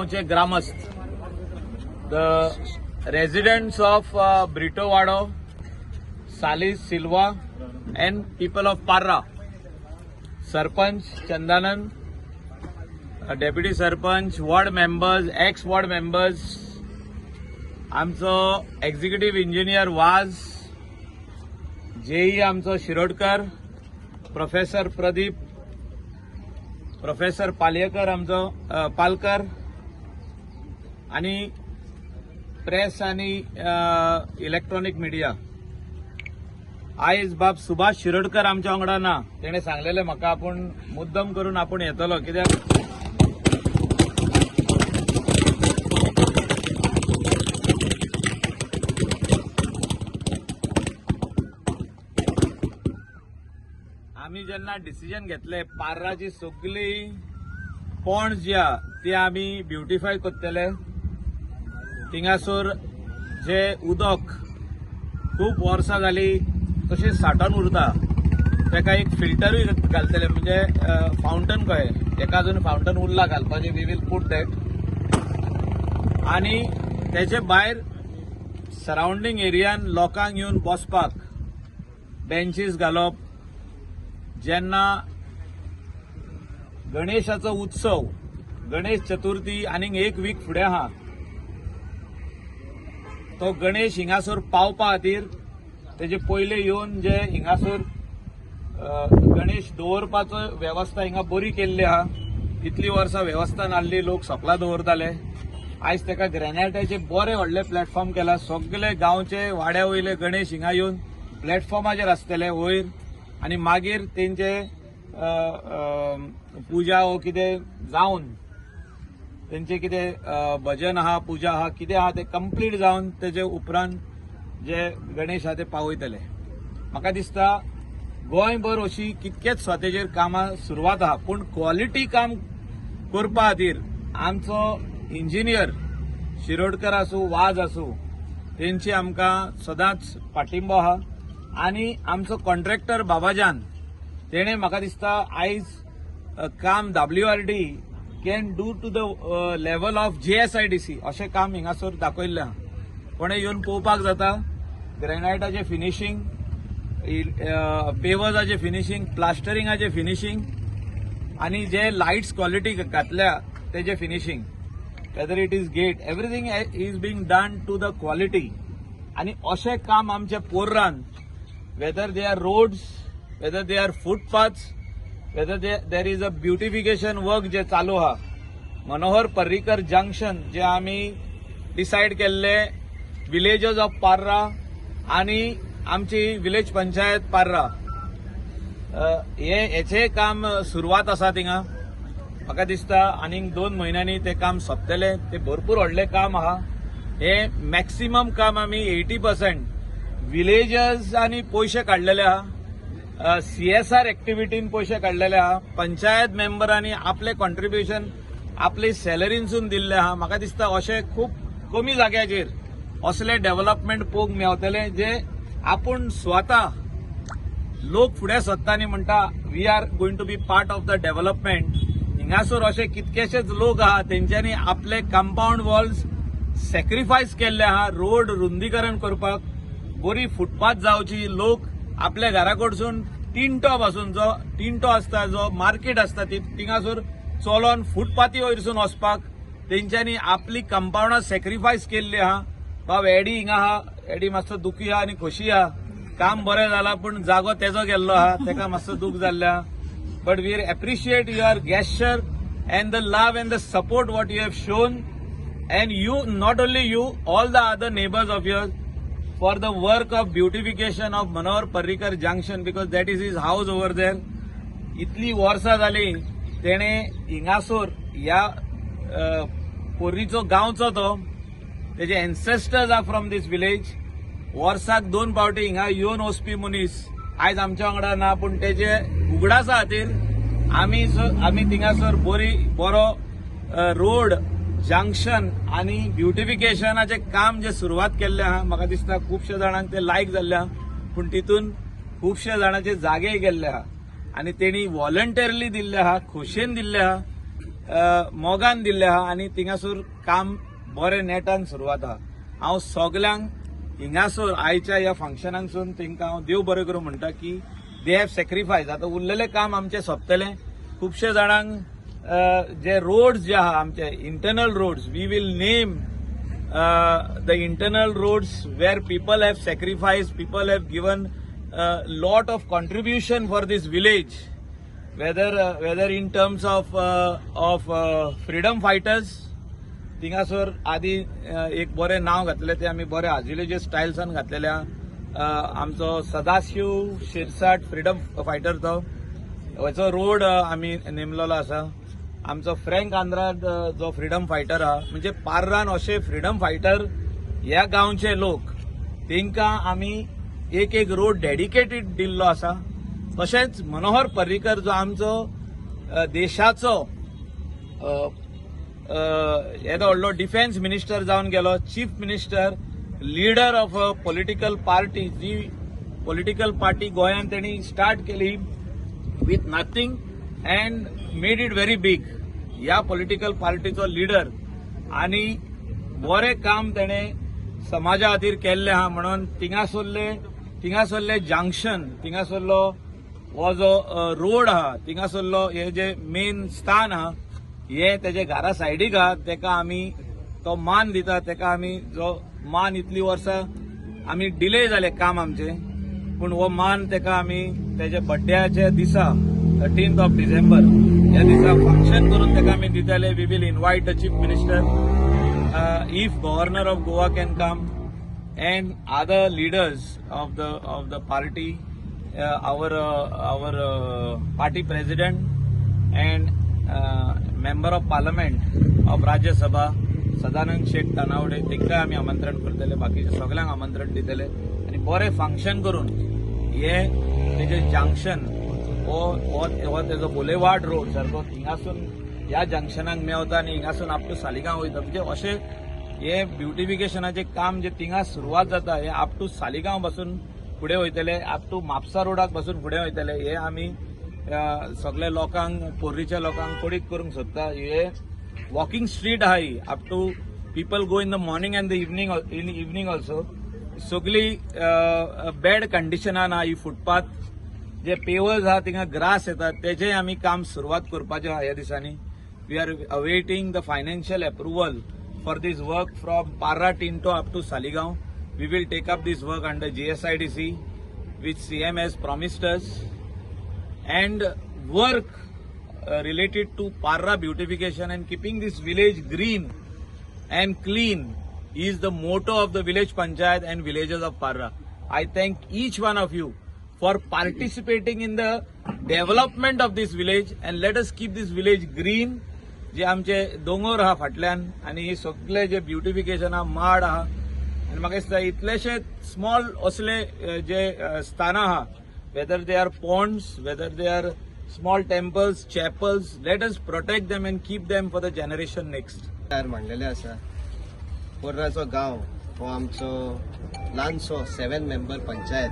गांवचे ग्रामस्थ, the residents of Britowado, Salis, Silva and people of Parra, sarpanch Chandanand, deputy sarpanch, ward members, ex ward members, आमचो executive engineer वाज, JEE आमचो Shirodkar, professor Pradeep, professor Palyekar आमचो पालकर आणि press आणि electronic media. आयज बाब सुभाष शिरोडकर आमच्या वांगडा ना, तेणे सांगलेले म्हाका आपूण मुद्दम करून आपूण येतलो, कित्याक आमी जेन्ना डिसिजन घेतले पार्राची सगळी पोंड जी आहा ती आमी ब्युटिफाय करतले. थिंगासर जे उदक खूब वर्सां जाली तशें साठोन उरता तेका एक फिल्टरूय घालतले, म्हणजे फावंटन कळ्ळें तेका अजून फावंटन उरला घालपाचें, we will put that. आनी तेचे भायर सरावंडींग एरियान लोकांक येवन बसपाक बेंचीस घालप. जेन्ना गणेशाचो उत्सव, गणेश चतुर्थी आनीक एक वीक फुडें आहा, तो गणेश हिंगासर पावपा खातीर तेजे पयले येवन जे हिंगासर गणेश दवरपाचो वेवस्था हिंगा बरी केल्ली आहा. इतली वर्सां वेवस्था नासली, लोक सकला दवरताले. आयज तेका ग्रेनायटाचे बरे व्हडले प्लॅटफॉर्म केला. सगळे गांवचे वाड्या वयले गणेश हिंगा येवन प्लॅटफॉर्माचेर आसतले वयर, आनी मागीर तेंचे पुजा वो कितें जावन तेंचे कितें भजन आहा, पुजा आहा, कितें आहा तें कंप्लीट जावन तेजे उपरांत जे गणेश आहा ते पावयतले. म्हाका दिसता गोंयभर अशी कितकेच सुवातेचेर कामां सुरवात आहा, पूण क्वॉलिटी काम करपा खातीर आमचो इंजिनियर शिरोडकर आसूं, वाज आसूं, तेंची आमकां सदांच पाठिंबो आहा. आनी आमचो कॉन्ट्रॅक्टर बाबाजान तेणें म्हाका दिसता आयज काम WRD can do to the level of GSIDC अशें काम हिंगासर दाखयल्लें आहा. कोणें येवन पळोवपाक जाता ग्रेनायटाचें फिनिशींग, पेवर्साचें फिनिशींग, प्लास्टरिंगाचें फिनिशींग आनी जे लायट्स क्वॉलिटी घातल्या तेजें finishing, whether it is gate, everything is being done to the quality. आनी अशें काम आमच्या पोर्रान, whether they are roads, whether they are footpaths, whether there is a beautification work जे चालू आहा. Manohar Parrikar junction J आमी डिसायड केल्ले विलेजर्स ऑफ पार्रा आनी आमची विलेज पंचायत पार्रा, हे हेचें काम सुरवात आसा थिंगा. म्हाका दिसता आनीक 2 म्हयन्यांनी तें काम सोंपतलें. तें भरपूर व्हडलें काम आहा. हें मॅक्सिमम काम आमी 80% विलेजर्सांनी पयशे काडलेले आहा, CSR एक्टिविटीन पयशे काडलेले आहा, पंचायत मेंबरांनी आपले कॉन्ट्रिब्युशन आपले सॅलरीनसून दिल्ले आहा. म्हाका दिसता अशें खूब कमी जाग्याचेर असले डेव्हलपमेंट पळोवंक मेवतले जे आपूण स्वता लोक फुडें सरता आनी म्हणटा we are going to be part of the development. हिंगासर अशे कितकेशेच लोक आहा तेंच्यांनी आपले कंपावंड वॉल्स सॅक्रिफायस केल्ले आहा रोड रुंदीकरण करपाक, बरी फुटपाथ जावची, लोक आपल्या घरा कडसून टिंटो पासून जो टिंटो आसता, जो मार्केट आसता थिंगासर चलोन फुटपाथी वयरसून वचपाक तेंच्यांनी आपली कंपावंडां सॅक्रिफायस केल्ली आहा. बाब एडी हिंगा आहा, एडी मातसो दुखी आहा आनी खोशी आहा, काम बरें जालां पूण जागो तेजो गेल्लो आहा, तेका मातसो दूख जाल्लें आहा. But we appreciate your gesture and the love and the support what you have shown, and you, not only you, all the other neighbours of yours for the work of beautification of Manohar Parrikar Junction, because that is his house over there. इतली वर्सां जाली तेणे हिंगासर ह्या पोरीचो गांवचो तो, तेजे ancestors are from this village. वर्साक 2 फावटी हिंगा येवन वचपी मनीस आयज आमच्या वांगडा ना, पूण तेजे उगडासा खातीर आमी थिंगासर बरो रोड जंक्शन आनी ब्युटिफिकेशनाचें काम जे सुरवात केल्लें आहा, म्हाका दिसता खुबशे जाणांक ते लायक जाल्लें आहा, पूण तितून खुबशे जाणांचे जागेय गेल्ले आहा आनी तेणी वॉलंटरली दिल्ले आहा, खोशयेन दिल्ले आहा. मोगान दिल्लें आहा आनी थिंगासूर काम बरें नेटान सुरवात आहा. हांव सगल्यांक हिंगासर आयच्या ह्या फंक्शनांसून तांकां हांव देव बरें करूं म्हणटा की they have sacrifice. आतां उरलेलें काम आमचें सोंपतलें. खुबशे जाणांक जे रोड्स जे आहा आमचे internal roads, we will name the internal roads where people have sacrifice, people have given lot of contribution for this village, whether in terms of freedom fighters. थिंगासर आदी एक बरें नांव घातलें तें आमी बरें आजिलेजे स्टायल्सान घातलेलें आहा. आमचो सदाशिव शिरसाट फ्रिडम फायटर, तो हेचो रोड आमी नेमलेलो आसा. आमचो फ्रँक आंद्राद जो फ्रिडम फायटर आहा, म्हणजे पार्रान अशे फ्रिडम फायटर ह्या गांवचे लोक, तेंकां आमी एक एक रोड डेडिकेटेड दिल्लो आसा. तशेंच मनोहर पर्रीकर जो आमचो देशाचो येदो व्हडलो डिफेन्स मिनिस्टर जावन गेलो, chief minister, leader of a political party, ji political party गोंयांत तेणी स्टार्ट केली with nothing and made it very big, ह्या पॉलिटिकल पार्टीचो लिडर आनी बरें काम तेणें समाजा खातीर केल्लें आहा. म्हणून थिंगासरले जंक्शन, थिंगासरलो हो जो रोड आहा, थिंगासरलो हे जे मेन स्थान आहा, हे तेजे घरा सायडीक आहा, तेका आमी तो मान दिता. तेका आमी जो मान, इतली वर्सां आमी डिले जाले काम आमचें, पूण हो मान तेका आमी तेजे बड्ड्याच्या दिसा, 13th of December ह्या दिसा फंक्शन करून तेका आमी दितले. We will invite the chief minister, if governor of Goa can come, and other leaders of the party, our party president and member of parliament of Rajya Sabha Sadanand Shet Tanavade, तेंकां आमी आमंत्रण करतले, बाकीच्या सगल्यांक आमंत्रण दितले आनी बरें फंक्शन करून हे तेजे जंक्शन हो हो हो तेजो बोलेवार्ड रोड सारको हिंगासून ह्या जंक्शनाक मेवता आनी हिंगासून अप टू सालिगांव वयता. म्हणजे अशें हे ब्युटिफिकेशनाचें काम जे थिंगा सुरवात जाता, हे अप टू सालिगांव पासून फुडें वयतले, अप टू म्हापसा रोडाक पासून फुडें वयतले. हे आमी सगल्या लोकांक, पोर्रीच्या लोकांक कळीत करूंक सोदता. हे वॉकिंग स्ट्रीट आहा ही, up to people go in the morning and the evening, in evening also. सगळी बॅड कंडिशनान आहा ही फुटपाथ. जे पेवर्स आहा थिंगा ग्रास येतात, तेजें आमी काम सुरवात करपाचें आहा ह्या दिसांनी. We are awaiting the financial approval for this work from Parra Tinto up to Saligao. We will take up this work under GSIDC, which CM has promised us, and work related to Parra beautification and keeping this village green and clean is the motto of the village panchayat and villagers of Parra. I thank each one of you for participating in the development of this village, and let us keep this village green. जे आमचे दोंगर आहा फाटल्यान आनी हे सगळे जे beautification आहा, माड आहा, आनी म्हाका दिसता इतलेशे स्मॉल असले जे स्थानां आहा, whether they are ponds, whether they are small temples, chapels, let us protect them and keep them for the generation next. तयार मांडलेले आसा. पर्राचो गांव हो आमचो ल्हानसो 7 मेंबर पंचायत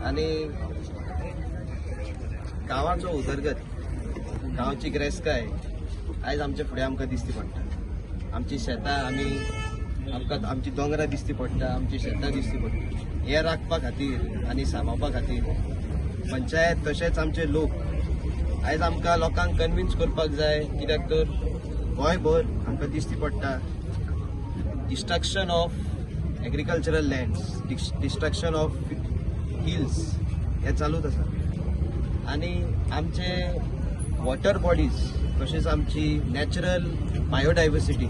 आनी गांवाचो उदरगत, गांवची गिरेस्तकाय आयज आमच्या फुडें आमकां दिसती पडटा. आमची शेतां, आमी आमकां आमची दोंगरां दिसती पडटा, आमची शेतां दिसती पडटा. हें राखपा खातीर आनी सांबाळपा खातीर पंचायत तशेंच आमचे लोक आयज आमकां लोकांक कन्विन्स करपाक जाय, कित्याक तर गोंयभर आमकां दिसती पडटा destruction of agricultural lands, destruction of hills हे चालूच आसा आनी आमचे वॉटर बॉडीज तशेंच आमची natural biodiversity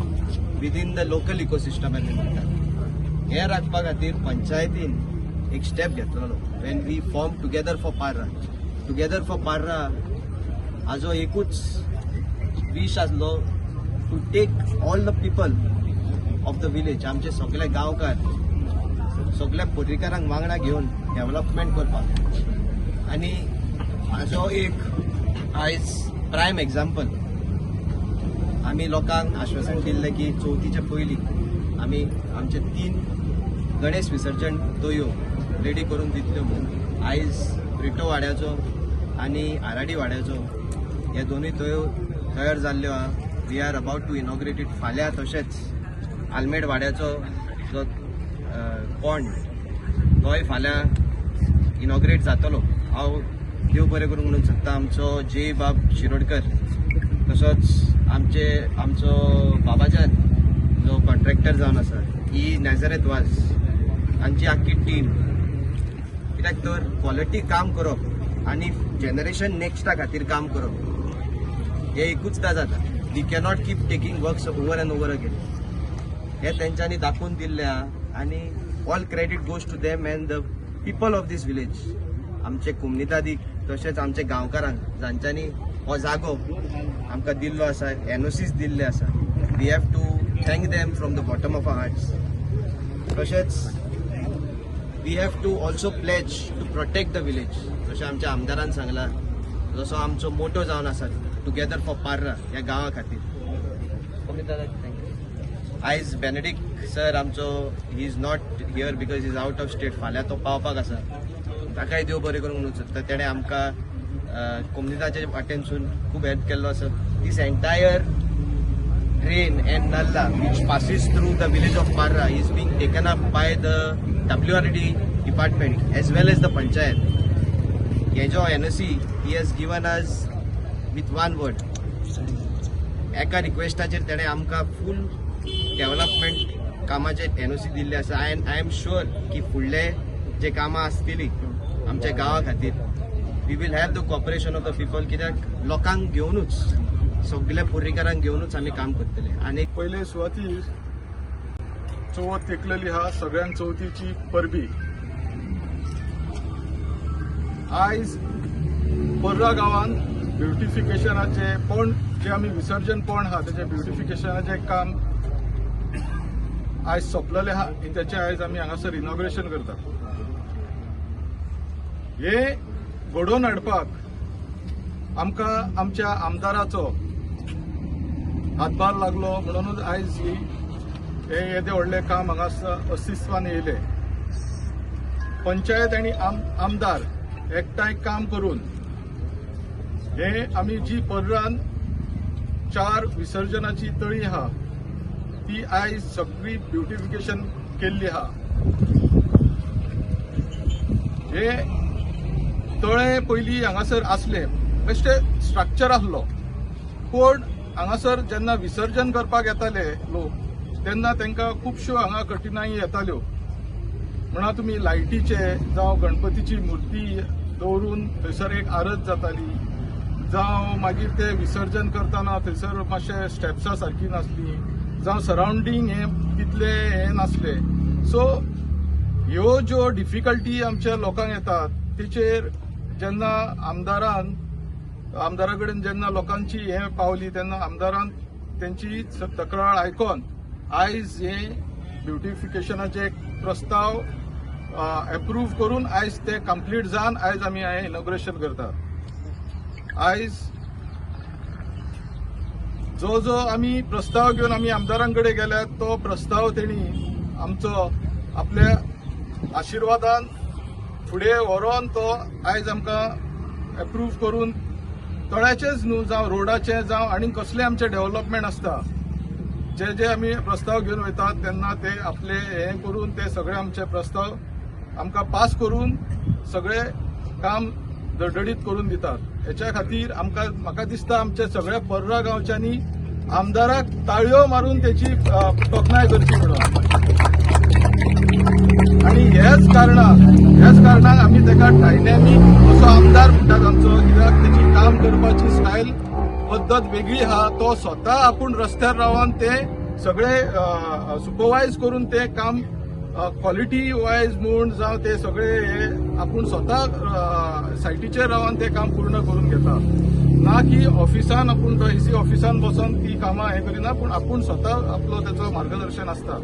within the local ecosystem आमी म्हणटात, हें राखपा खातीर पंचायतीन एक स्टेप घेतलेलो when we form Together for Parra. Together for Parra हाजो एकूच वीश आसलो to take all the people of the village, आमचे सगळे गांवकार, सगळ्या पर्रीकारांक वांगडा घेवन डेव्हलपमेंट करपाक. आनी हाजो एक आयज प्रायम एग्जाम्पल, आमी लोकांक आश्वासन दिल्लें की चवथीच्या पयलीं आमी आमचे तीन गणेश विसर्जन तोयो रेडी करून दितल्यो म्हणून. आयज ब्रिटो वाड्याचो आनी आराडी वाड्याचो हे दोनूय तोयो तयार जाल्ल्यो आहा. We are about to inaugurate it फाल्यां. तशेंच आल्मेड वाड्याचो जो पॉन्ड, तोय फाल्यां इनॉग्रेट जातलो. हांव देव बरें करूं म्हणून सोदता आमचो जे बाब शिरोडकर, तसोच आमचो बाबाजान जो कॉन्ट्रॅक्टर जावन आसा, ही नॅझरेथ वाज, तांची आख्खी टीम. कित्याक तर क्वॉलिटी काम करप आनी जनरेशन नेक्स्टा खातीर काम करप हे एकूचदां जाता. We cannot keep taking works over and over again. हे तेंच्यांनी दाखोवन दिल्लें आहा आनी all credit goes to them and the people of this village, आमचे कोमनिदादीक, तशेंच आमचे गांवकारांक, जांच्यांनी हो जागो आमकां दिल्लो आसा, एनओसीस दिल्ले आसा. We have to thank them from the bottom of our hearts. तशेंच we have to also pledge to protect the village. जशें आमच्या आमदारान सांगलां, जसो आमचो मोटो जावन आसा, टुगेदर फॉर पार्रा, ह्या गांवा खातीर. Thank you. आयज बेनेडिक सर आमचो, he is not here because is out of state. फाल्यां तो पावपाक आसा. ताकाय देव बरें करूंक म्हणून सोदता. तेणें आमकां कोमनिदाच्या वाटेनसून खूब हेल्प केल्लो आसा. This entire drain and nallah which passes through the village of Parra is being taken up by the WRD department as well as the panchayat. हे जो NOC he has given us with one word, एका रिक्वेस्टाचेर तेणें आमकां फूल development कामाचे NOC दिल्ले आसा. I am sure की फुडले जे कामां आसतली आमच्या गांवा खातीर, we will have the cooperation of the people, कित्याक लोकांक घेवनूच, सगल्या पर्रीकारांक घेवनूच आमी काम करतले आनी पयले सुवातीर चवथ तेकलेली हा. सगळ्यांक चवथीची परबी. आयज पर्रा गांवांत ब्युटिफिकेशनाचे पण जे आमी विसर्जन पण आहा, तेजे ब्युटिफिकेशनाचे काम आयज सोंपलेलें आहा आनी तेचें आयज आमी हांगासर इनॉग्रेशन करता. हे घडोवन हाडपाक आमकां आमच्या आमदाराचो हातभार लागलो, म्हणूनच आयज हे येदें व्हडलें काम हांगा अस्तित्वान येयलें. पंचायत आनी आमदार एकठांय काम करून हे आमी जी पर्रान चार विसर्जनाची तळी आहा, ती आयज सगळी ब्युटिफिकेशन केल्ली आहा. हे तळे पयलीं हांगासर आसले, बेश्टे स्ट्रक्चर आसलो, पूण हांगासर जेन्ना विसर्जन करपाक येताले लोक, तेन्ना तांकां खुबश्यो हांगा कठिनाई येताल्यो. म्हणा तुमी लायटीचे जावं गणपतीची मुर्ती दवरून थंयसर एक आरत जाताली, जावं मागीर ते विसर्जन करतना थंयसर मातशे स्टेप्सां सारकी नासली, जावं सरावंडींग हे तितले हे नासले. सो ह्यो ज्यो डिफिकल्टी आमच्या लोकांक येतात, तेचेर जेन्ना आमदारा कडेन जेन्ना लोकांची हे पावली, तेन्ना आमदारान तेंची तक्रार आयकोन आयज हे ब्युटिफिकेशनाचे एक प्रस्ताव एप्रूव करून आयज ते कंप्लीट जावन आयज आमी हें इनॉग्रेशन करतात. आयज जो जो आमी प्रस्ताव घेवन आमी आमदारां कडेन गेल्यात, तो प्रस्ताव तेणी आमचो आपल्या आशिर्वादान फुडें व्हरोन तो आयज आमकां एप्रूव करून, तळ्याचेच न्हू, जावं रोडाचें, जावं आनी कसलें आमचें डेव्हलपमेंट आसता, जे जे आमी प्रस्ताव घेवन वयतात, तेन्ना ते आपले हे करून ते सगळे आमचे प्रस्ताव आमकां पास करून सगळे काम धडधडीत करून दितात. हेच्या खातीर आमकां, म्हाका दिसता, आमच्या सगळ्या पर्रा गांवच्यांनी आमदाराक ताळयो मारून तेची तोखणाय करची म्हणून. आणि ह्याच कारणान आमी ताका डायनॅमीक असो आमदार म्हणटात आमचो, कित्याक तेची काम करपाची स्टायल, पद्दत वेगळी आहा. तो स्वता आपूण रस्त्यार रावन ते सगळे सुपरवायज करून ते काम क्वॉलिटी वायज म्हूण जावं, ते सगळे हे आपूण स्वता सायटीचेर रावन ते काम पूर्ण करून घेता. ना की ऑफिसान आपूण तो एसी ऑफिसान बसोन ती कामां हें करिना, पूण आपूण स्वता आपलो तेचो मार्गदर्शन आसता.